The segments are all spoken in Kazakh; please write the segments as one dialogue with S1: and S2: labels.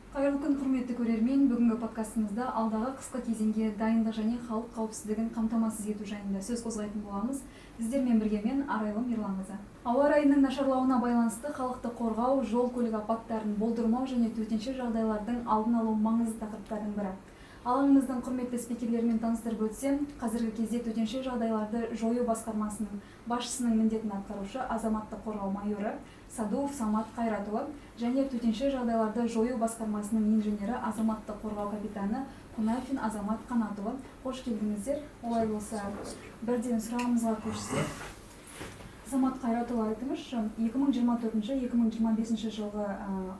S1: Қайырлы күн, құрметті көрермен! Бүгінгі подкастымызда алдағы қысқы кезеңге дайындық және халық қауіпсіздігін қамтамасыз ету жайында сөз қозғайтын боламыз. Сіздермен бірге мен, Арайлым Ерланқызы. Ауа райының нашарлауына байланысты халықты қорғау, жол көлік апаттарын болдырмау және төтенше жағдайлардың алдын алу маңызды тақырыптардың бірі. Алаңымыздың құрметті спикерлерімен таныстырып өтсем, қазіргі кезде төтенше жағдайларды жою басқармасының басшысының міндетін атқарушы азаматтық қорғау майоры Садуов Самат Қайратұлы және төтенше жағдайларды жою басқармасының инженері, азаматтық қорғау капитаны Кунафин Азамат Қанатұлы. Қош келдіңіздер! Олай болса, бірден сұрағымызға көшсек. Самат Қайратұлы, айтыңызшы, 2024-2025 жылғы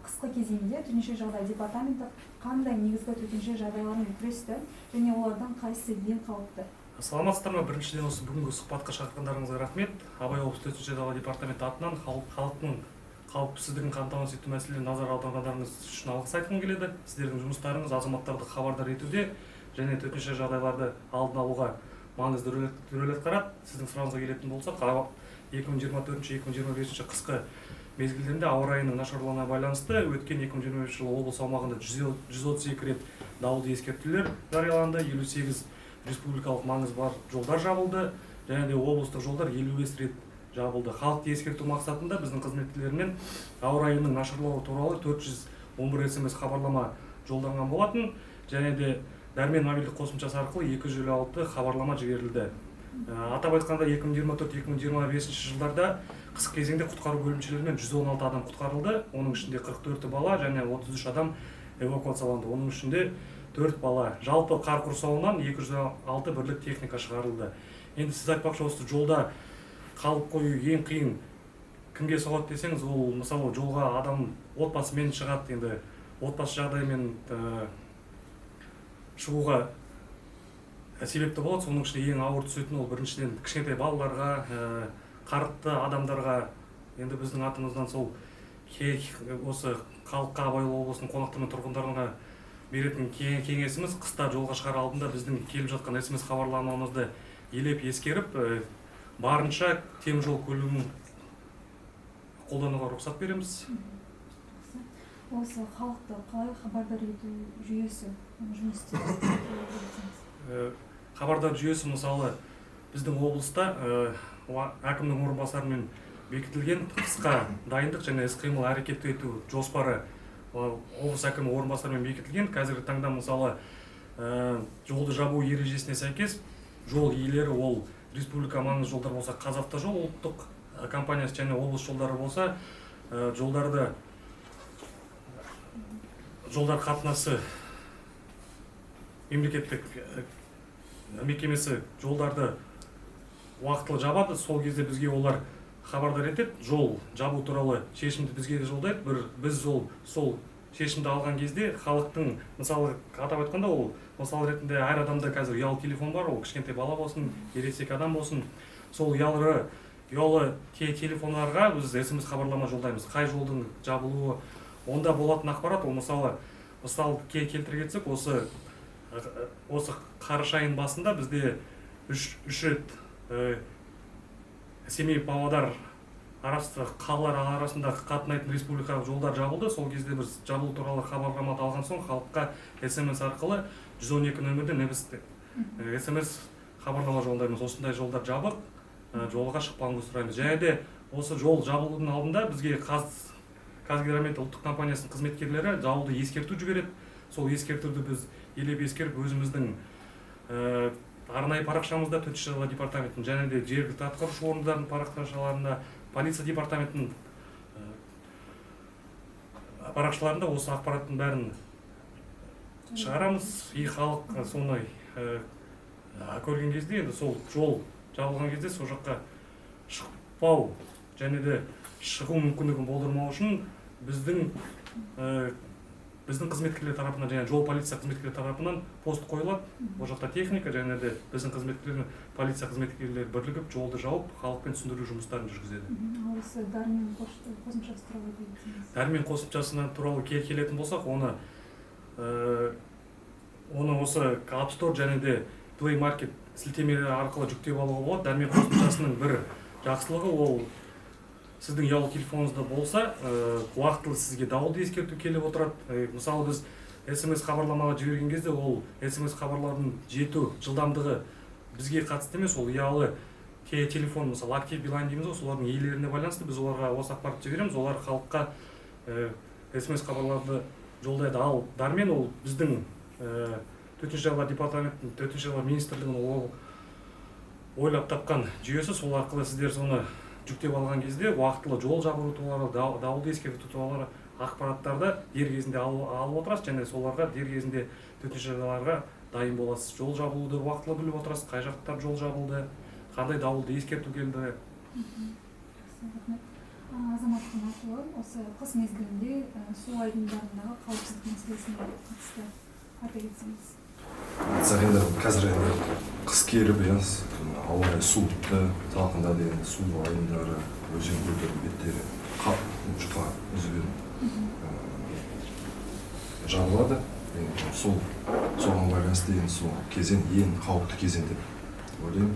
S1: қысқы кезеңде төтенше жағдай департаменті қандай негізгі төтенше жағдайлармен күресті және олардың қайсысы ең қауіпті?
S2: Саламатсыздар ма! Біріншіден, осы бүгінгі сұхбатқа шақырғандарыңызға рахмет. Абай облысы төтенше жағдайлар департаменті атынан халықтың қауіпсіздігін қамтамасыз ету мәселелеріне назар аударғандарыңыз үшін алғыс айтқым келеді. Сіздердің жұмыстарыңыз азаматтарды хабардар етуде және төтенше жағдайларды алдын алуға маңызды рөл атқарады. Сіздің сұрағыңызға келетін болсақ, 2024-2025 қысқы мезгілдерінде ауа райының нашарлауына байланысты өткен 2025 жылы облыс аумағында 132 рет дауылды ескертулер жарияланды, 58 республикалық маңызы бар жолдар жабылды және де облыстық жолдар 55 рет жабылды. Халықты ескерту мақсатында біздің қызметкерлермен ауа райының нашарлауы туралы 411 СМС хабарлама жолданған болатын және де Дәрмен мобильдік қосымшасы арқылы 256 хабарлама жіберілді. Атап айтқанда, 2024-2025 жылдарда қысқы кезеңде құтқару бөлімшелерімен 116 адам құтқарылды, оның ішінде 44 бала және 33 адам эвакуацияланды, оның ішінде 4 бала. Жалпы қар құрсауынан 206 бірлік техника шығарылды. Енді сіз айтпақшы, осы жолда қалып қою ең қиын кімге соғады десеңіз, ол, мысалы, жолға адам отбасымен шығады. Енді отбасы жағдайымен шығуға себепті болады. Соның ішінде ең ауыр түсетін ол, біріншіден, кішкентай балаларға, қартты адамдарға. Енді біздің атымыздан сол осы халыққа, Абай облысының қонақтары мен тұрғындарына беретін кеңесіміз: қыста жолға шығар алдында біздің келіп жатқан СМС хабарламамызды елеп ескеріп, барынша теміржол көлігін қолдануға рұқсат береміз.
S1: Осы халықты қалай хабардар ету жүйесі жұмыс істейді?
S2: Хабардар жүйесі, мысалы, біздің облыста әкімнің орынбасарымен бекітілген қысқа дайындық және іс қимыл әрекет ету жоспары облыс әкімі орынбасарымен бекітілген. Қазіргі таңда, мысалы, жолды жабу ережесіне сәйкес жол иелері, ол республика маңызды жолдар болса, «Қазавтожол» ұлттық компаниясы және облыс жолдары болса, жолдарды жолдар қатынасы мемлекеттік мекемесі жолдарды уақытылы жабады. Сол кезде бізге олар хабардар етеді, жол жабу туралы шешімді бізге де жолдайды. Бір біз сол шешімді алған кезде халықтың, мысалы, атап айтқанда, ол мысал ретінде, әр адамда қазір ұялы телефон бар, ол кішкентай бала болсын, ересек адам болсын, сол ұялы телефондарға біз СМС хабарлама жолдаймыз қай жолдың жабылуы. Онда болатын ақпарат ол, мысалы, мысал келтіре кетсек, осы қараша айының басында бізде үш рет Семей, Павлодар арасы, қалалар арасында қатынайтын республикалық жолдар жабылды. Сол кезде біз жабылу туралы хабарламаны алған соң халыққа СМС арқылы 112 нөмірден СМС хабарлама жолдаймыз: осындай жолдар жабық, жолға шықпауыңызды сұраймыз. Және де осы жол жабылудың алдында бізге «Қазгидромет» ұлттық компаниясының қызметкерлері жабылуды ескерту жібереді. Сол ескертуді біз елеп ескеріп, өзіміздің арнайы парақшамызда, төтенше жағдайлар департаментінің және де жергілікті атқарушы органдардың парақшаларында, полиция департаментінің парақшаларында осы ақпараттың бәрін шығарамыз. И халық соны көрген кезде, енді сол жол жабылған кезде сол жаққа шықпау және де шығу мүмкіндігін болдырмау үшін біздің қызметкерлер тарапынан және жол полиция қызметкерлері тарапынан пост қойылады. Ол жақта техника және де біздің қызметкерлер, полиция қызметкерлері бірлігіп, жолды жауып, халықпен түсіндіру жұмыстарын жүргізеді.
S1: Осы Дәрмен қосымшасы туралы айта кетсеңіз.
S2: Дәрмен қосымшасына туралы келетін болсақ, оны осы App Store және де Play Market сілтемелері арқылы жүктеп алуға болады. Дәрмен қосымшасының бір жақсылығы, ол Сіздің ұялы телефоныңызда болса, уақытылы сізге дауылды ескерту келіп отырады. Мысалы, біз СМС хабарламалар жіберген кезде ол СМС хабарлардың жету жылдамдығы бізге қатысты емес, ол ұялы телефон, мысалы, Актив, Билайн дейміз ғой, солардың иелеріне байланысты. Біз оларға осы ақпаратты жібереміз, олар халыққа СМС хабарларды жолдайды. Ал Дармен ол біздің төтенше жағдайлар департаментінің, төтенше жағдайлар министрлігінің ол ойлап тапқан жүйесі. Сол арқылы сіздер соны жүктеп алған кезде уақытылы жол жабылу туралы, дауылды ескерту туралы ақпараттарды дер кезінде алып отырасыз және соларға дер кезінде төтенше жағдайларға дайын боласыз. Жол жабылуды уақытылы біліп отырасыз, қай жақтар жол жабылды, қандай дауылды ескерту келді.
S1: Рахмет. Азамат Қанатұлы, осы қыс мезгілінде су айдындарындағы қауіпсіздік мәселесіне қатысты айта кетсеңіз.
S3: Айтсақ, енді қазір енді қыс келіп, жаз, ауа райы суытты, салқындады. Енді су айдындары, өзен көлдердің беттері жұқа мұзбен жабылады. Енді сол соған байланысты енді сол кезең ең қауіпті кезең деп ойлаймын.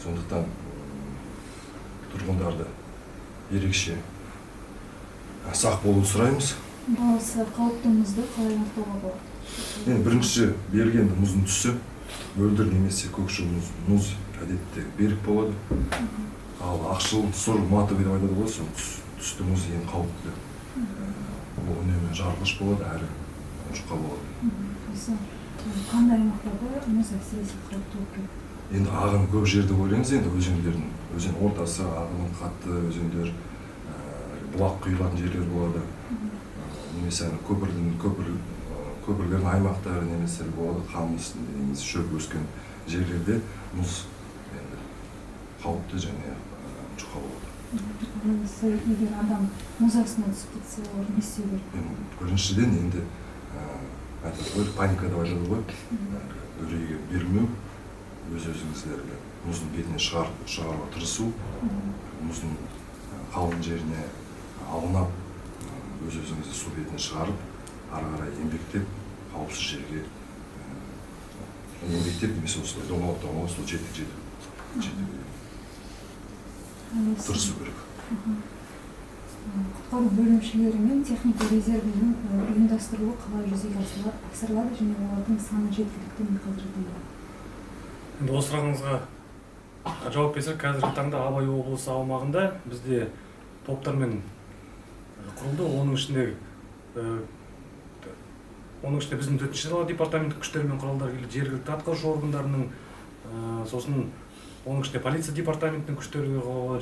S3: Сондықтан тұрғындарды ерекше сақ болуды сұраймыз.
S1: Осы қауіпті мұзды қалай анықтауға болады?
S3: Енді бірінші белгі енді мұздың түсі. Мөлдір немесе көкшіл мұз әдетте берік болады, ал ақшыл, сұр, матовый деп айтады ғой, сол түсті мұз ең қауіпті. Ол үнемі жарылғыш болады әрі жұқа болады.
S1: Осы қандай аймақтарда мұз әсіресе қауіпті болып келеді?
S3: Енді ағын көп жер деп ойлаймыз. Енді өзендердің, өзен ортасы, ағыны қатты өзендер, бұлақ құйылатын жерлер болады, немесе ана көпірдің көпір көпірлердің аймақтары немесе болады, қамыс немесе шөп өскен жерлерде мұз енді қауіпті және жұқа болады.
S1: Осы егер адам мұз астына түсіп кетсе, олар не істеу керек?
S3: Енді біріншіден енді айтады ғой, паника деп айтады ғой, үрейге берілмеу, өз өзіңізді мұздың бетіне шығаруға тырысу, мұздың қалың жеріне аунап, өз өзіңізді су бетіне шығарып, ары қарай еңбектеп, қауіпсіз жерге еңбектеп немесе осылай домалап домалап сол жерге жетуге тырысу керек.
S1: Құтқару бөлімшелері мен техника резервінің ұйымдастырылуы қалай жүзеге асырылады және олардың саны жеткілікті ме қазіргі таңда?
S2: Енді осы сұрағыңызға жауап берсек, қазіргі таңда Абай облысы аумағында бізде топтармен құрылды. Оның ішінде біздің төтенше жағдайлар департаменті күштері мен құралдары келді, жергілікті атқарушы органдарының, сосын оның ішінде полиция департаментінің күштері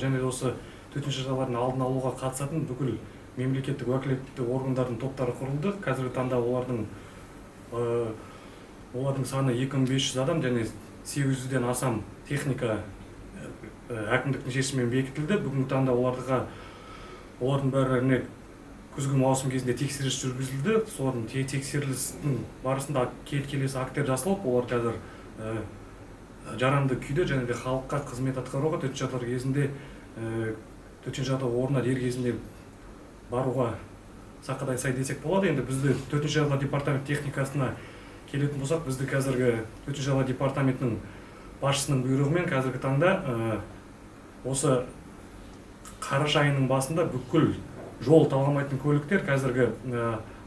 S2: және осы төтенше жағдайлардың алдын алуға қатысатын бүкіл мемлекеттік уәкілетті органдардың топтары құрылды. Қазіргі таңда олардың саны 2500 адам және 800-ден астам техника әкімдіктің шешімімен бекітілді. Бүгінгі таңда олардың бәріне күзгі маусым кезінде тексеріс жүргізілді. Солардың тексерілістің барысында келесі акттер жасалып, олар қазір жарамды күйде және де халыққа қызмет атқаруға, төтенше жағдайлар кезінде төтенше жағдай орнына дер кезінде баруға сақадай сай десек болады. Енді бізді төтенше жағдайлар департамент техникасына келетін болсақ, бізді қазіргі төтенше жағдайлар департаментінің басшысының бұйрығымен қазіргі таңда осы қараша айының басында бүкіл жол талғамайтын көліктер қазіргі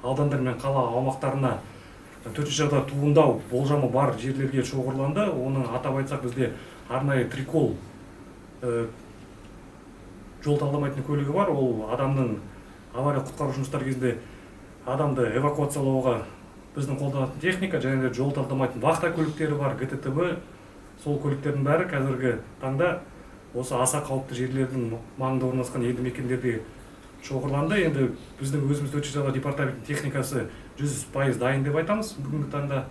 S2: аудандар мен қала аумақтарына төтенше жағдай туындау болжамы бар жерлерге шоғырланды. Оның атап айтсақ, бізде арнайы Трикол жол талдамайтын көлігі бар. Ол адамның авария құтқару жұмыстары кезінде адамды эвакуациялауға біздің қолданатын техника және де жол талдамайтын вахта көліктері бар, ГТТБ. Сол көліктердің бәрі қазіргі таңда осы аса қауіпті жерлердің маңында орналасқан елді мекендерде шоғырланды. Енді біздің өзіміз төтенше жағдайлар департаментінің техникасы 100% дайын деп айтамыз. Бүгінгі таңда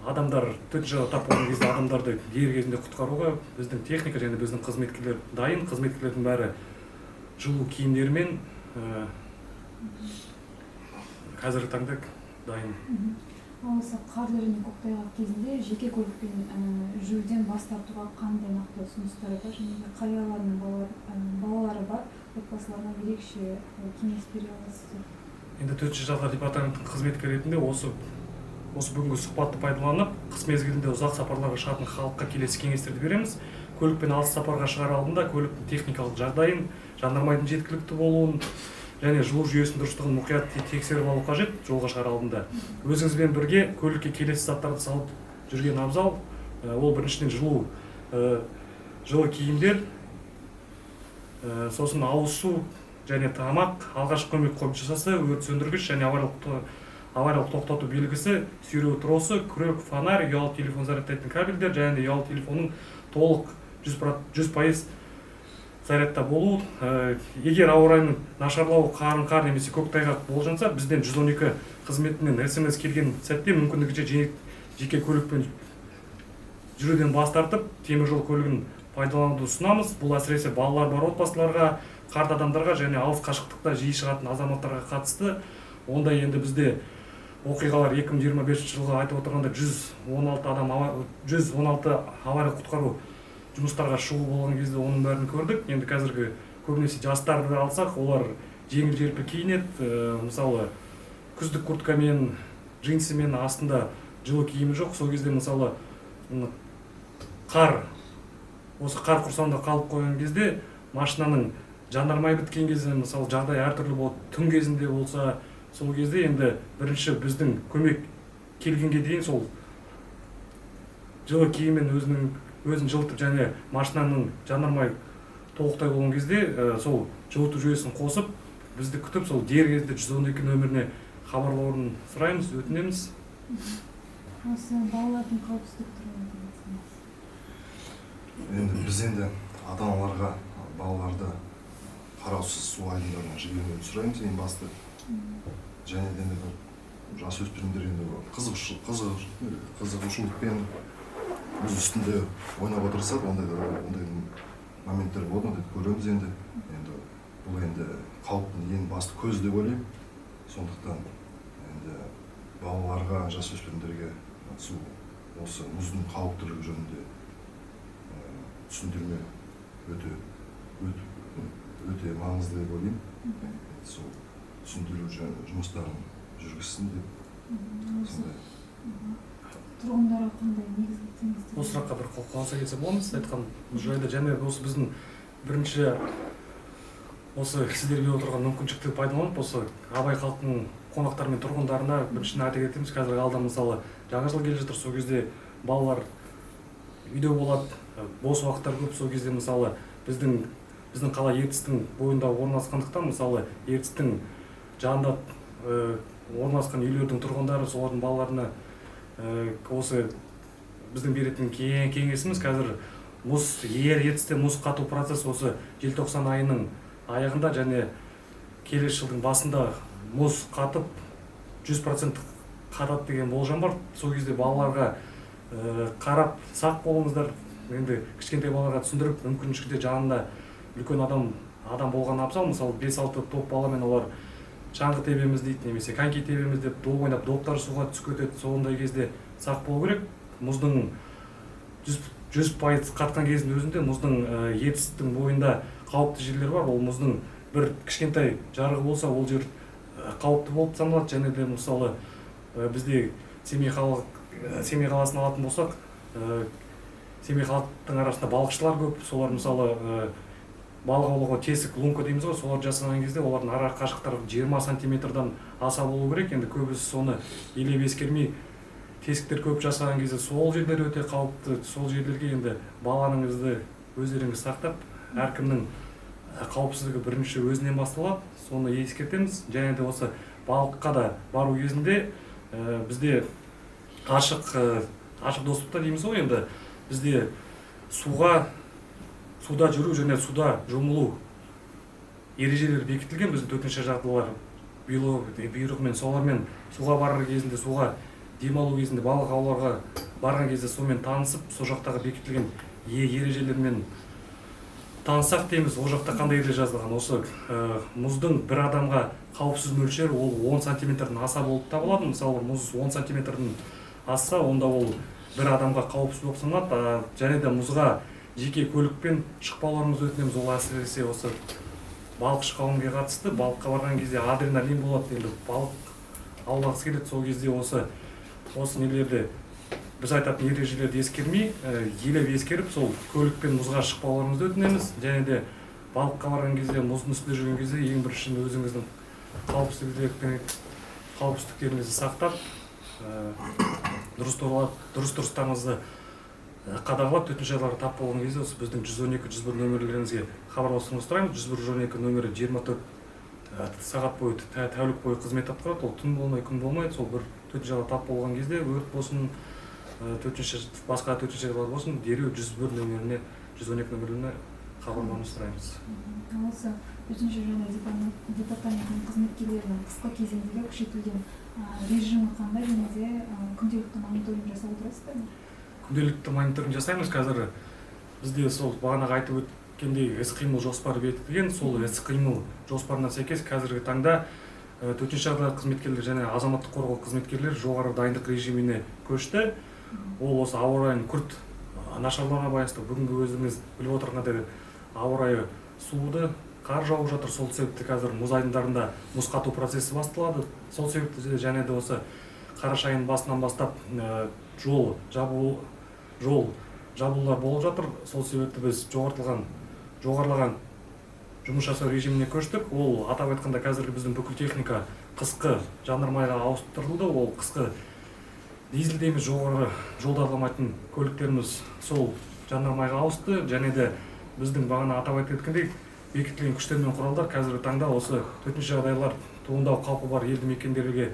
S2: адамдар төтенше жағдай тап болған кезде адамдарды дер кезінде құтқаруға біздің техника және біздің қызметкерлер дайын. Қызметкерлердің бәрі жылу киімдерімен қазіргі таңда дайын.
S1: Ал осы қарлы және көктайғақ кезінде жеке көлікпен жүруден бас тартуға қандай нақты ұсыныстар бар және де қариялар мен балалары бар отбасыларға ерекше кеңес бере аласыздар?
S2: Енді төтенше жағдайлар департаментінің қызметкері ретінде осы бүгінгі сұхбатты пайдаланып, қыс мезгілінде ұзақ сапарларға шығатын халыққа келесі кеңестерді береміз. Көлікпен алыс сапарға шығар алдында көліктің техникалық жағдайын, жанармайдың жеткілікті болуын және жылу жүйесінің дұрыстығын мұқият тексеріп алу қажет жолға шығар алдында. Өзіңізбен бірге көлікке келесі заттарды салып жүрген абзал. Ол біріншіден жылы киімдер, сосын ауыз су және тамақ, алғашқы көмек қобдишасы, өрт сөндіргіш және авариялық тоқтату белгісі, сүйреу тросы, күрек, фонарь, ұялы телефон зарядтайтын кабельдер және ұялы телефонның толық 100% зарядта болу. Егер ауа райының нашарлауы, қалың қар немесе көктайғақ болжанса, бізден 112 қызметінен СМС келген сәтте мүмкіндігінше жеке көлікпен жүруден бас тартып, теміржол көлігін пайдалануды ұсынамыз. Бұл әсіресе балалар бар отбасыларға, қарт адамдарға және алыс қашықтықта жиі шығатын азаматтарға қатысты. Онда енді бізде оқиғалар 2025 жылғы айтып отырғанда 116 адам, 116 авариялық құтқару жұмыстарға шығу болған кезде оның бәрін көрдік. Енді қазіргі көбінесе жастарды алсақ, олар жеңіл желпі киінеді, мысалы күздік курткамен, джинсімен, астында жылы киімі жоқ. Сол кезде мысалы қар, осы қар құрсауында қалып қойған кезде, машинаның жанармайы біткен кезде, мысалы жағдай әртүрлі болады, түн кезінде болса, сол кезде енді бірінші біздің көмек келгенге дейін сол жылы киіммен өзін жылытып және машинаның жанармай толықтай болған кезде сол жылыту жүйесін қосып, бізді күтіп, сол дер кезінде 112 нөміріне хабарлауын сұраймыз, өтінеміз.
S1: Осы балалардың қауіпсіздігі туралы айтсаңыз.
S3: Енді біз енді ата аналарға балаларды қараусыз су айдындарына жібермеуді сұраймыз ең басты. Және де енді жасөспірімдер енді қызығушылықпен мұз үстінде ойнап отырысады, ондай моменттер болады, ондайды көреміз енді. Енді бұл енді қауіптің ең басты көзі деп ойлаймын. Сондықтан енді балаларға, жасөспірімдерге су осы мұздың қауіптілігі жөнінде түсіндірме өте, өте, өте маңызды деп ойлаймын. Сол түсіндіру жұмыстарын жүргізсін деп сондай.
S1: Тұрғындарға қандай негізгі кеңестер?
S2: Осы сұраққа бір қоса кетсе боламыз, айтқан бұл жайлы және осы біздің бірінші осы сіздер беріп отырған мүмкіншілікті пайдаланып, осы Абай халқының қонақтары мен тұрғындарына біріншіден айта кетеміз. Қазіргі алда мысалы жаңа жыл келе жатыр, сол кезде балалар үйде болады, бос уақыттар көп. Сол кезде мысалы біздің қала Ертістің бойында орналасқандықтан, мысалы Ертістің жанында орналасқан үйлердің тұрғындары, солардың балаларына осы біздің беретін кеңесіміз: қазір мұз, Ертісте мұз қату процесі осы желтоқсан айының аяғында және келесі жылдың басында мұз қатып 100% қатады деген болжам бар. Сол кезде балаларға қарап сақ болыңыздар. Енді кішкентай балаларға түсіндіріп, мүмкіншілікте жанында үлкен адам болған абзал. Мысалы 5-6 топ баламен олар шаңғы тебеміз дейді немесе коньки тебеміз деп доп ойнап, доптар суға түсіп кетеді. Сондай кезде сақ болу керек. Мұздың 100% қатқан кездің өзінде мұздың Ертістің бойында қауіпті жерлер бар. Ол мұздың бір кішкентай жарығы болса, ол жер қауіпті болып саналады. Және де мысалы бізде Семей қаласын алатын болсақ, Семей халықтың арасында балықшылар көп. Солар мысалы балық аулауға тесік, лунка дейміз ғой, солар жасаған кезде олардың ара қашықтары 20 сантиметрдан аса болу керек. Енді көбісі соны елеп ескермей тесіктер көп жасаған кезде сол жерлер өте қауіпті. Сол жерлерге енді балаңызды өздеріңіз сақтап, әркімнің қауіпсіздігі бірінші өзінен басталады, соны ескертеміз. Және де осы балыққа да бару кезінде бізде ашық доступта дейміз ғой, енді бізде суда жүру және суда жомылу ережелері бекітілген. Біздің төтенше жағдайлар бұйрығымен, солармен суға барар кезінде, суға демалу кезінде, балық аулауға барған кезде сумен танысып, сол жақтағы бекітілген ережелермен таныссақ дейміз. Ол жақта қандай ереже жазылған? Осы мұздың бір адамға қауіпсіз мөлшері ол 10 сантиметрден аса болып табылады. Мысалы мұз 10 сантиметрден асса, онда ол бір адамға қауіпсіз болып саналады. Және де мұзға жеке көлікпен шықпауларыңызды өтінеміз. Ол әсіресе осы балықшы қауымға қатысты. Балыққа барған кезде адреналин болады, енді балық аулағысы келеді. Сол кезде осы нелерді Біз айтатын ережелерді ескермей, елеп ескеріп, сол көлікпен мұзға шықпауларыңызды өтінеміз. Және де балыққа барған кезде, мұздың үстінде жүрген кезде ең бірінші өзіңіздің қауіпсіздіктеріңізді сақтап, дұрыстарыңызды қадағалап, төтенше жағдайларға тап болған кезде осы біздің 112, 101 нөмірлеріңізге хабарласуыңызды сұраймыз. 101, 112 нөмірі 24 сағат бойы, тәулік бойы қызмет атқарады. Ол түн болмай, күн болмайды. Сол бір төтенше жағдайға тап болған кезде, өрт болсын, төтенше, басқа төтенше жағдайлар болсын, дереу 101 нөміріне, 112 нөміріне хабарлауыңызды сұраймыз.
S1: Осы төтенше жағдай департаментінің қызметкерлерінің қысқы кезеңдегі күшейтілген режимі қандай және де күнделікті мониторинг жасап отырасыздар ма?
S2: Күнделікті мониторинг жасаймыз. Қазір бізде сол бағанағы айтып өткендей іс-қимыл жоспары бекітілген. Сол іс-қимыл жоспарына сәйкес қазіргі таңда төтенше жағдай қызметкерлері және азаматтық қорғау қызметкерлері жоғары дайындық режиміне көшті. Ол осы ауа райының күрт нашарлауына байланысты. Бүгінгі өзіңіз біліп отырғандай, ауа райы суыды, қар жауып жатыр. Сол себепті қазір мұз айдындарында мұз қату процесі басталады. Сол себепті және де осы қараша айының басынан бастап жол жабулар болып жатыр. Сол себепті біз жоғарылаған жұмыс жасау режиміне көштік. Ол атап айтқанда, қазіргі біздің бүкіл техника қысқы жанармайға ауыстырылды. Ол қысқы дизельде емес, жоғары жолдарламайтын көліктеріміз сол жанармайға ауысты. Және де біздің бағана атап айтып кеткендей, бекітілген күштер мен құралдар қазіргі таңда осы төтенше жағдайлар туындау қаупі бар елді мекендерге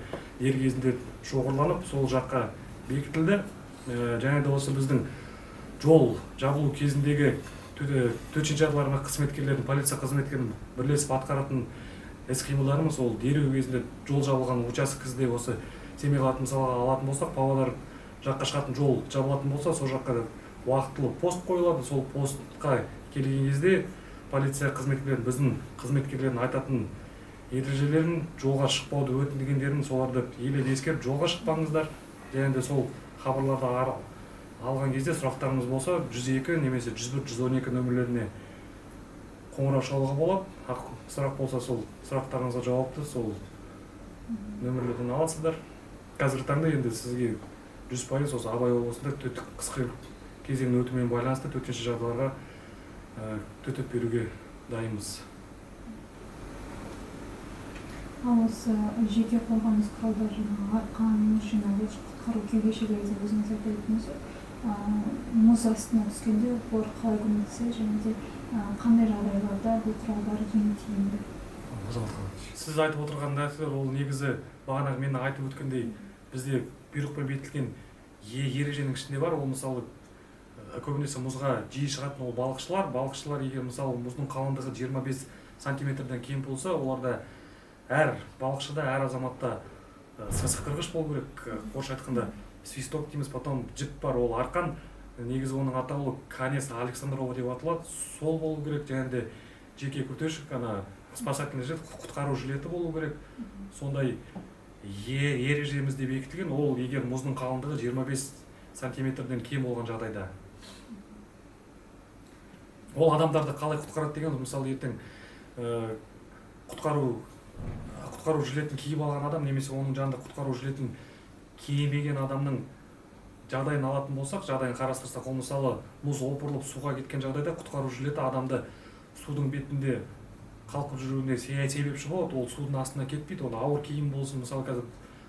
S2: дер кезінде шоғырланып, сол жаққа бекітілді. Және де осы біздің жол жабылу кезіндегі төтенше жағдайлар қызметкерлерінің, полиция қызметкерлерінің бірлесіп атқаратын іс қимылдарымыз, ол дереу кезінде жол жабылған учаскесінде, осы Семей қалатын мысалға алатын болсақ, Павлодар жаққа шығатын жол жабылатын болса, сол жаққа уақытылы пост қойылады. Сол постқа келген кезде полиция қызметкерлері біздің қызметкерлердің айтатын ережелерін, жолға шықпауды өтінгендерін, соларды елеп ескеріп, жолға шықпаңыздар. Және де сол хабарларды алған кезде сұрақтарыңыз болса, 102 немесе 101, 112 нөмірлеріне қоңырау шалуға болады. Сұрақ болса, сол сұрақтарыңызға жауапты сол нөмірлерден аласыздар. Қазіргі таңда енді сізге 100% осы Абай облысында қысқы кезеңнің өтуімен байланысты төтенше жағдайларға төтеп беруге дайынбыз.
S1: Ал осы жеке қорғаныс құралдары, жаңағы арқан, шинович, құтқару кеудешелері деп өзіңіз айта кеттіңіз ғой. Мұз астына түскенде олар қалай көмектеседі және де қандай жағдайларда бұл құралдар ең тиімді?
S2: Сіз айтып отырған нәрселер, ол негізі бағанағы мен айтып өткендей, бізде бұйрықпен бекітілген ереженің ішінде бар. Ол мысалы, көбінесе мұзға жиі шығатын ол балықшылар. Балықшылар егер мысалы мұздың қалыңдығы 25 сантиметрден кем болса, оларда әр балықшыда, әр азаматта сықырғыш болу керек. Орысша айтқанда свисток дейміз, потом жіп бар, ол арқан, негізі оның атауы конец Александрова деп аталады, сол болу керек. Және де жеке күртешік, ана спасательный жилет, құтқару жилеті болу керек. Сондай ережемізде бекітілген. Ол егер мұздың қалыңдығы 25 сантиметрден кем болған жағдайда. Ол адамдарды қалай құтқарады деген, мысалы, ертең құтқару жилетін киіп алған адам немесе оның жанында құтқару жилетін кимеген адамның жағдайын алатын болсақ, жағдайын қарастырсақ, ол мысалы мұз опырылып суға кеткен жағдайда құтқару жилеті адамды судың бетінде қалқып жүруіне себепші болады. Ол судың астына кетпейді. Ол ауыр киім болсын, мысалы, қазір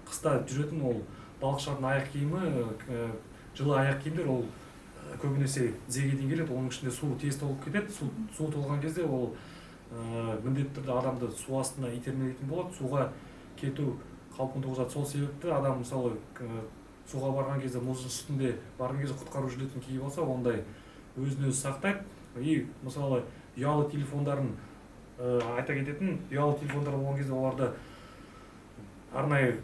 S2: қыста жүретін ол балықшылардың аяқ киімі, жылы аяқ киімдер, ол көбінесе тізеге дейін келеді. Оның ішінде су тез толып кетеді. Су толған кезде ол міндетті түрде адамды су астына итермелейтін болады, суға кету қаупін туғызады. Сол себепті адам, мысалы, суға барған кезде, мұздың үстінде барған кезде құтқару жилетін киіп алса, ондай өзін өзі сақтайды. И мысалы, ұялы телефондарын айта кететін, ұялы телефондар болған кезде оларды арнайы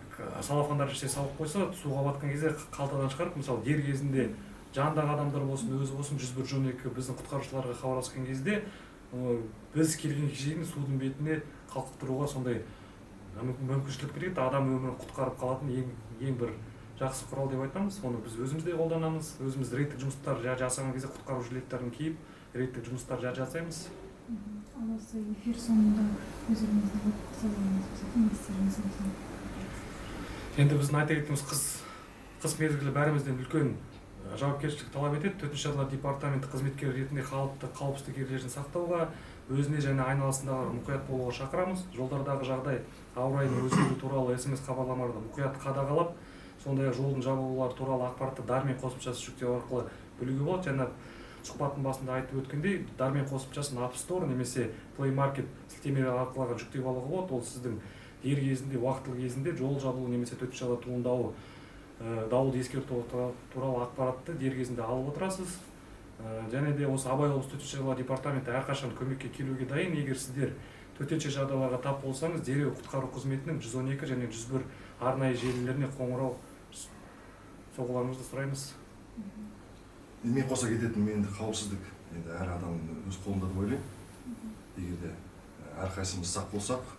S2: салафандар ішіне салып қойса, суға батқан кезде қалтадан шығарып, мысалы, дер кезінде жанындағы адамдар болсын, өзі болсын, 101, 112 біздің құтқарушыларға хабарласқан кезде, біз келгенге шейін судың бетіне қалқып тұруға сондай мүмкіншілік береді. Адам өмірін құтқарып қалатын ең бір жақсы құрал деп айтамыз. Оны біз өзіміз де қолданамыз. Өзіміз рейдтік жұмыстар жасаған кезде құтқару жилеттерін киіп, рейдтік жұмыстар жасаймыз.
S1: Ал осы эфир соңында өздеріңіздің қосарларыңыз болса, кеңестеріңіз болсын.
S2: Енді біздің айта кеткеніміз, қыс Қыс мезгілі бәрімізден үлкен жауапкершілік талап етеді. Төтенше жағдайлар департаменті қызметкері ретінде халықты қауіпсіздік ережесін сақтауға, өзіне және айналасындағыларға мұқият болуға шақырамыз. Жолдардағы жағдай, ауа райының өзгеруі туралы СМС хабарламаларды мұқият қадағалап, сондай-ақ жолдың жабылулары туралы ақпаратты Дармен қосымшасы жүктеу арқылы білуге болады. Жаңа сұхбаттың басында айтып өткендей, Дармен қосымшасын App Store немесе Play Market сілтемелері арқылы жүктеп алуға болады. Ол сіздің дер кезінде, уақытылы кезінде жол жабылу немесе төтенше жағдай туындауы, дауылды ескерту туралы ақпаратты дер кезінде алып отырасыз. Және де осы Абай облысы төтенше жағдайлар департаменті әрқашан көмекке келуге дайын. Егер сіздер төтенше жағдайларға тап болсаңыз, дереу құтқару қызметінің 112 және 101 арнайы желілеріне қоңырау соғуларыңызды сұраймыз.
S3: Мен қоса кететінім, енді қауіпсіздік енді әр адамның өз қолында деп ойлаймын. Егер де әрқайсымыз сақ болсақ,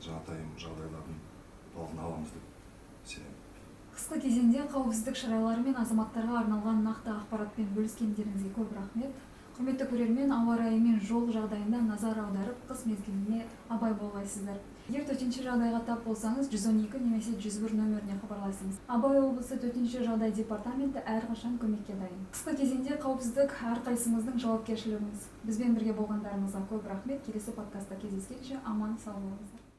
S3: жанатайым жағдайлардың алдын аламыз деп сенемін.
S1: Қысқы кезеңде қауіпсіздік шаралары мен азаматтарға арналған нақты ақпаратпен бөліскендеріңізге көп рахмет. Құрметті көрермен, ауа райы мен жол жағдайына назар аударып, қыс мезгіліне абай болғайсыздар. Егер төтенше жағдайға тап болсаңыз, 112 немесе 101 нөміріне хабарласыңыз. Абай облысы төтенше жағдай департаменті әрқашан көмекке дайын. Қысқы кезеңде қауіпсіздік әрқайсымыздың жауапкершілігіміз. Бізбен бірге болғандарыңызға көп рахмет. Келесі подкастта кездескенше аман сау болыңыздар.